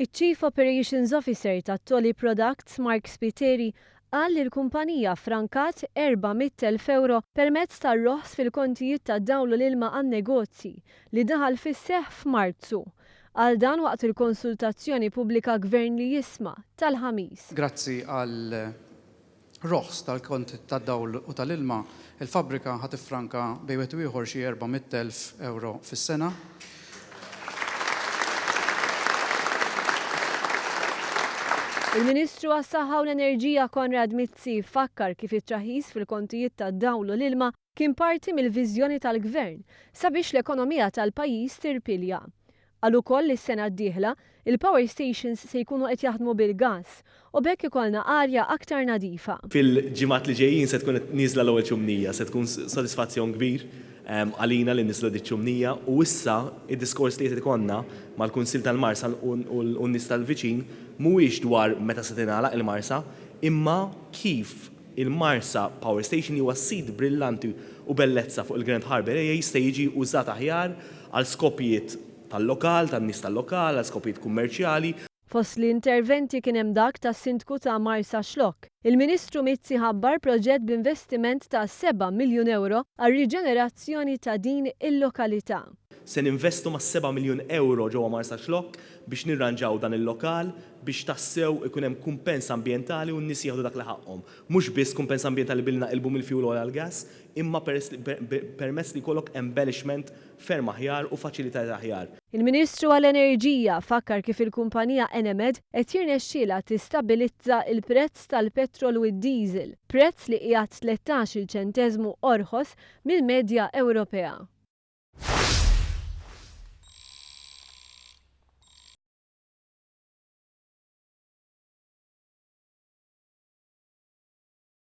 Iċ-Chief Operations Officer ta' Toly Products Mark Spiteri qal li l-kumpanija ffrankat 400,000 ewro permezz tar-roħs fil-kontijiet tad-dawl u l-ilma għan-negozji li daħal fis-seħħ f'Marzu. Qal dan waqt il-konsultazzjoni pubblika Gvern li Jisma' tal-Ħamis. Grazzi għal roħs tal-kont tad-dawl u tal-ilma, il-fabbrika ħa tiffranka bejn wieħed u ieħor xi 400,000 ewro fis-sena. Il-Ministru għas-Saħħa u l-Enerġija Konrad Mizzi fakkar kif it-traħħis fil-kontijiet tad-dawl u l-ilma kien parti mill-viżjoni tal-Gvern sabiex l-ekonomija tal-pajjiż tirpilja. Qal ukoll li s-sena d-dieħla, il-power stations se jkunu qed jaħdmu bil-gass u b'hekk ikollna arja aktar nadifa. Fil-ġimgħat li ġejjin se tkun qed nieżla l-ewwel ċumnija, se tkun sodisfazzjon kbir għalina li niżlu diċ-ċumnija u issa id-diskors li qed ikollna mal-Kunsill tal-Marsa u n-nies tal-viċin mhuwiex dwar meta se tingħalaq il-Marsa imma kif il-Marsa Power Station li huwa sit brillanti u bellezza fuq il-Grand Harbour Area jista' jiġi użat aħjar għal skopijiet tal-lokal, tan-nies tal-lokal, għal skopijiet kummerċjali. Fost l-interventi kien hemm dak tas-Sindku ta' Marsaxlokk. Il-Ministru Mizzi ħabbar proġett b'investiment ta' seba' miljun ewro għar-riġenerazzjoni ta' din il-lokalità. Se ninvestu mas-seba' miljun ewro ġewwa Marsaxlokk biex nirranġaw dan il-lokal biex tassew ikun hemm kumpens ambjentali u n-nies jieħdu dak li ħaqqhom. Mhux biss kumpens ambjentali billi naqilbu mill-fuel oil għall-gas, imma permezz li jkollok embellishment ferm aħjar u faċilitajiet aħjar. Il-Ministru għall-Enerġija fakkar kif il-kumpanija Enemed qed jirnexxielha tistabbilizza l-prezz tal-petrol u d-diesel, prezz li qiegħed 13-il ċenteżmu orħos mill-medja Ewropea.